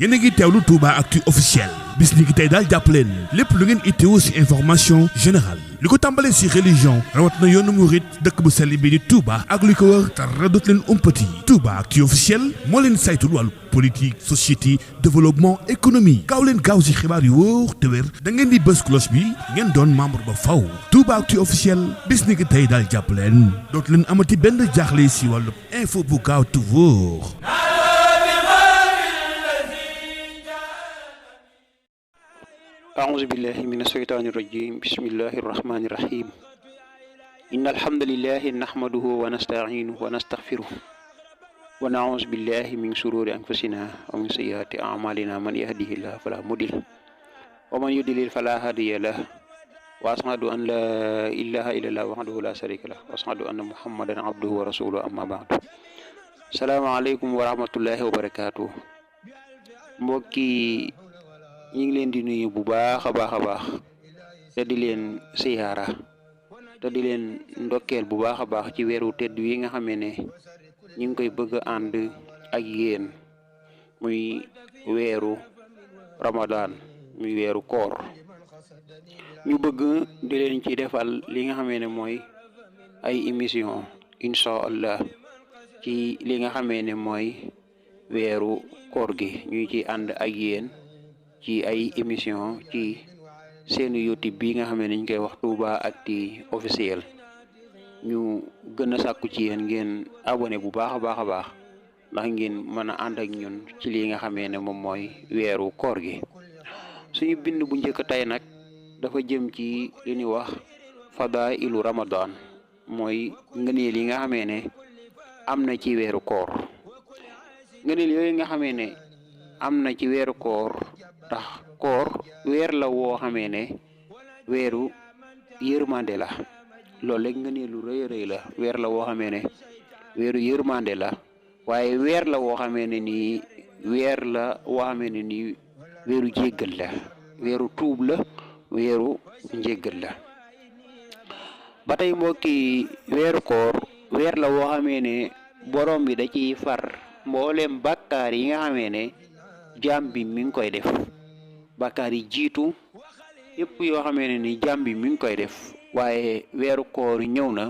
yéen a ngi teewlu Touba Actu officiel bis ni ki tey daal jàpp leen lépp lu ngeen itteewu ci information générale li ko tàmbalee ci religion rawat na yoonu murit dëkk bu sell bi di Touba ak li ko wër dara dootu leen umpati Touba Actu officiel moo leen saytul wàllu politique société développement économie gaaw leen gaaw ci xibaar yu wóor te wér da ngeen di bës cloche bi ngeen doon membre ba faw Touba Actu officiel bis ni ki tey daal jàpp leen dootu leen amati benn jaaxle ci wàllu info bu gaaw te wóor. أعوذ بالله من الشيطان الرجيم بسم الله الرحمن الرحيم إن الحمد لله نحمده ونستعينه ونستغفره ونعوذ بالله من شرور أنفسنا ومن سيئات أعمالنا من يهده الله فلا مضل ومن يضلل فلا هادي له وأشهد أن لا إله إلا الله وحده لا شريك له وأشهد أن محمدا عبده ورسوله أما بعد السلام عليكم ورحمة الله وبركاته mbokki ñi ngi leen di nuyu bu baax a baax te di leen siyaara te di leen ndokkeel bu baax a baax ci weeru tedd wi nga xamee ne ñi ngi koy bëgg a ànd ak yéen muy weeru Ramadan muy weeru koor ñu bëgg di leen ci defal li nga xamee ne mooy ay émission incha allah ci li nga xamee ne mooy weeru koor gi ñuy ci ànd ak yéen ci ay émission ci seen YouTube bi nga xam ne ñu koy wax Touba Actu officiel ñu gën a sàkku ci yéen ngeen abonné bu baax a baax ndax ngeen mën a ànd ak ñun ci li nga xamee ne moom mooy weeru koor gi suñu bind bu njëkk tey nag dafa jëm ci li ñuy wax fadailu Ramadan mooy ngëneel yi nga xamee ne am na ci weeru koor ngëneel yooyu nga xamee ne am na ci weeru koor ndax koor weer la woo xamee ne weeru yërmande la loolu rek nga ne lu rëy rëy la weer la woo xamee ne weeru yërmande la waaye weer la woo xamee ne nii weer la woo xamee ne nii weeru jéggal la weeru tuub la weeru njéggal la ba tey mbokki weeru koor weer la woo xamee ne borom bi da ciy far mboolem bàkkaar yi nga xamee ne jaam bi mi ngi koy def bàkkaar yi jiitu yëpp yoo xamee ne ni jaam bi mi ngi koy def waaye weeru koor ñëw na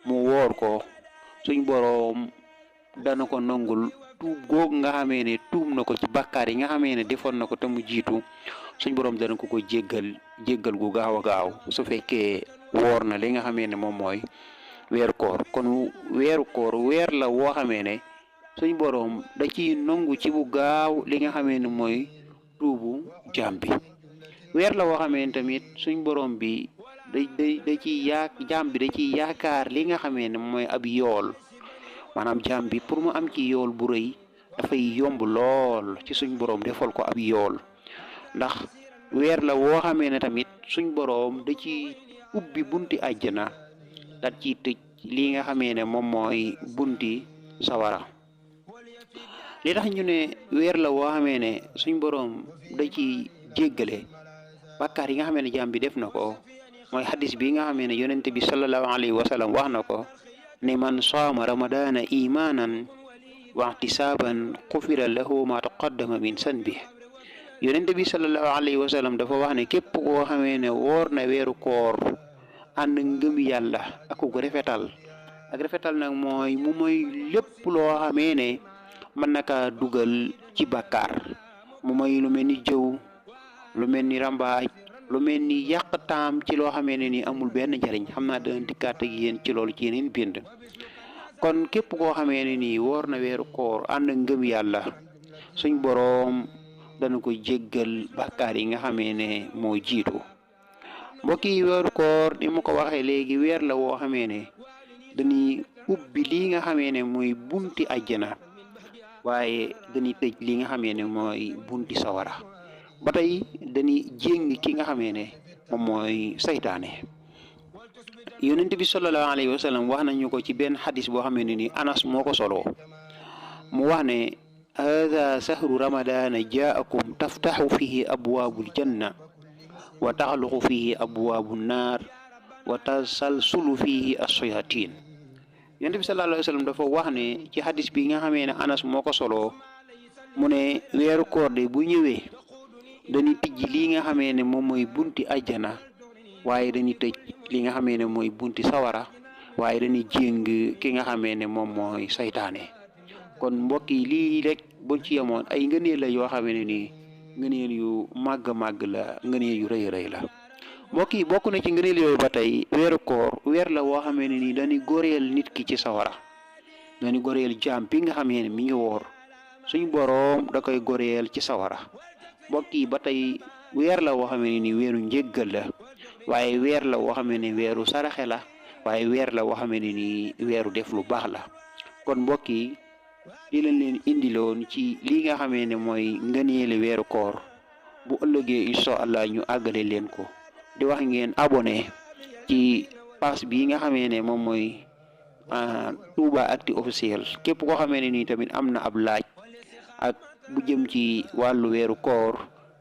mu woor ko suñ boroom dana ko nangul tuub googu nga xamee ne tuub na ko ci bàkkaar yi nga xamee ne defoon na ko te mu jiitu suñ boroom dana ko jéggal gu gaaw a gaaw su fekkee woor na li nga xamee ne moom mooy weeru koor kon weeru koor weer la woo xamee ne suñ boroom da ciy nangu ci bu gaaw li nga xamee ne mooy tuubu jaam bi weer la woo xamee ne tamit suñ boroom bi da ciy jaam bi da ciy yaakaar li nga xamee ne mooy ab yool maanaam jaam bi pour mu am ci yool bu rëy dafay yomb lool ci suñ boroom defal ko ab yool ndax weer la woo xamee ne tamit suñ boroom da ciy ubbi bunti àjjana da ciy tëj li nga xamee ne moom mooy bunti sawara li tax ñu ne weer la woo xamee ne suñ boroom da ci jéggale bàkkaar yi nga xamee ne jaam bi def na ko mooy xadis bi nga xamee ne yonente bi sallallahu alayhi wa sallam wax na ko ne man saama ramadana imanan wa ihtisaban xufira lahu ma taqaddama min sanbi yonente bi sallallahu alayhi wa sallam dafa wax ne képp koo xamee ne woor na weeru koor ànd ngëm yàlla ak ko rafetal nag mooy mu mooy lépp loo xamee ne mën na kaa dugal ci bàkkaar mu may lu mel ni jëw lu mel ni rambaaj lu mel ni yàq taam ci loo xamee ne ni amul benn njariñ xam naa dana dikkaat ak yéen ci loolu ci yeneen bind kon képp koo xamee ne nii woor na weeru koor ànd ngëm yàlla suñ boroom dana ko jéggal bàkkaar yi nga xamee ne moo jiitu mbokki weeru koor ni ma ko waxee léegi weer la woo xamee ne dañuy ubbi lii nga xamee ne mooy bunti àjjana waaye dañuy tëj li nga xamee ne mooy bunti sawara ba tey dañuy jéng ki nga xamee ne moom mooy saytaane yonent bi sallallahu alayhi wa sallam wax nañu ko ci benn xadis boo xamee ne ni Anas moo ko soloo mu wax ne hada sahru ramadana jaakum taftaxu fihi abwaabul janna wa taxluqu fihi abwaabu naar wa tasalsulu fihi ashayatin yonent bi sallallahu alayhi wa sallam dafa wax ne ci xadis bi nga xamee ne Anas moo ko soloo mu ne weeru koor de bu ñëwee dañuy tijji lii nga xamee ne moom mooy bunti àjjana waaye dañuy tëj li nga xamee ne mooy bunti sawara waaye dañuy jéng ki nga xamee ne moom mooy saytaane. kon mbokk yi lii rek buñ ci yemoon ay ngëneel la yoo xamee ne nii ngëneel yu màgg la ngëneel yu rëy rëy la. mbokk yi bokk na ci ngëneel yooyu ba tey weeru koor weer la woo xamee ne nii dañuy goreel nit ki ci sawara, dañuy goreel jaam bi nga xamee ne mi ngi woor suñu boroom da koy goreel ci sawara. mbokk yi ba tey weer la woo xamee ne nii weeru njéggal la waaye weer la woo xamee ne weeru saraxe la waaye weer la woo xamee ne nii weeru def lu baax la. kon mbokk yi di leen indiloon ci li nga xamee ne mooy ngëneeli weeru koor. bu ëllëgee incha allah ñu àggale leen ko di wax ngeen abonné ci page bii nga xamee ne moom mooy Touba-Actu officiel. képp koo xamee ne nii tamit am na ab laaj ak bu jëm ci wàllu weeru koor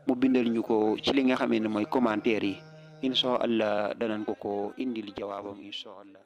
mu bindal ñu ko ci li nga xamee ne mooy commentaire yi incha allah danañ ko indil jawaabam incha allah.